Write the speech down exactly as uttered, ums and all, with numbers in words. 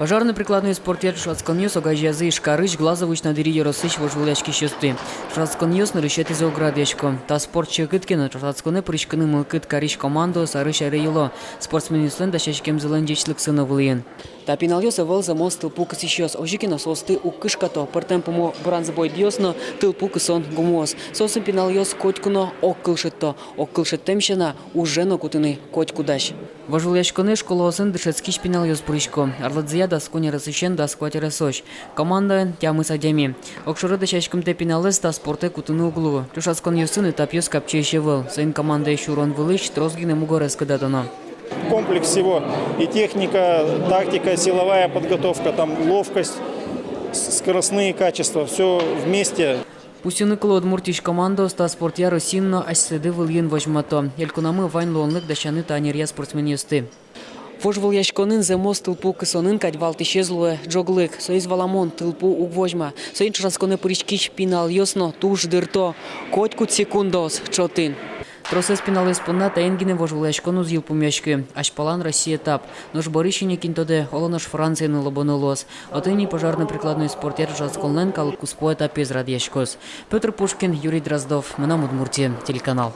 Пожарно-прикладной спортъя ӵошатсконъёс огазеязы Ижкарысь, Глазовысь но Дэри ёросысь вожвылъяськисьёсты. Ӵошатсконъёс нырысетӥзэ уг радъясько. Та спорт секыт ке но, ӵошатсконэ пыриськыны мылкыд карись командаос арысь аре йыло. Спортсменъёслэн дасяськемзылэн ӟечлыксы но вылӥын. Та пиналъёс ӧвӧл зэмос тылпу кысӥсьёс. Озьы ке но, соосты уг кышкато пӧртэм пумо бранзбойдъёс но тылпу кысон гумыос. Соосын пиналъёс котьку но ог кыл шедьто. Ог кыл шедьтэм сяна, уже но кутыны котьку дась. Вожвылъяськонэ школаосын дышетскись пиналъёс пырисько. Арлыдзыя дас куинь аресысен дас куать аресозь. Командаын тямыс адями. Огшоры дасяськымтэ пиналэз та спортэ кутыны уг луы. Ӵошатсконъёсын этапъёс капчиесь ӧвӧл. Соин командае сюрон вылысь трос гинэ мугорез кыдатоно. Комплекс всего: и техника, тактика, силовая подготовка, там ловкость, с- скоростные качества, все вместе. Пусйыны кулэ, Удмуртиысь командаос та спортъя Россиын но асьсэды вылӥын возьмато. Элькунамы вань луонлык дасяны та ӧнеръя спортсменъёсты. Вожвылъяськонын, зэмос тылпу кысонын кадь валтӥсез луэ ӝоглык. Соиз валамон: тылпу уг возьма. Соин ӵошатсконэ пыриськись пиналъёс но туж дырто. Котькуд секундаос чотын. Тросэз пиналъёс понна таин гинэ вожвылъяськон уз йылпумъяськы. Азьпалан Россия этап. Нош бӧрысь ини, кин тодэ, оло нош Франциын но лобоно луоз. Отын ини пожарно-прикладной спортъя ӵошатсконлэн калык куспо этапез радъяськоз. Пётр Пушкин, Юрий Дроздов, «Мынам Удмуртие» телеканал.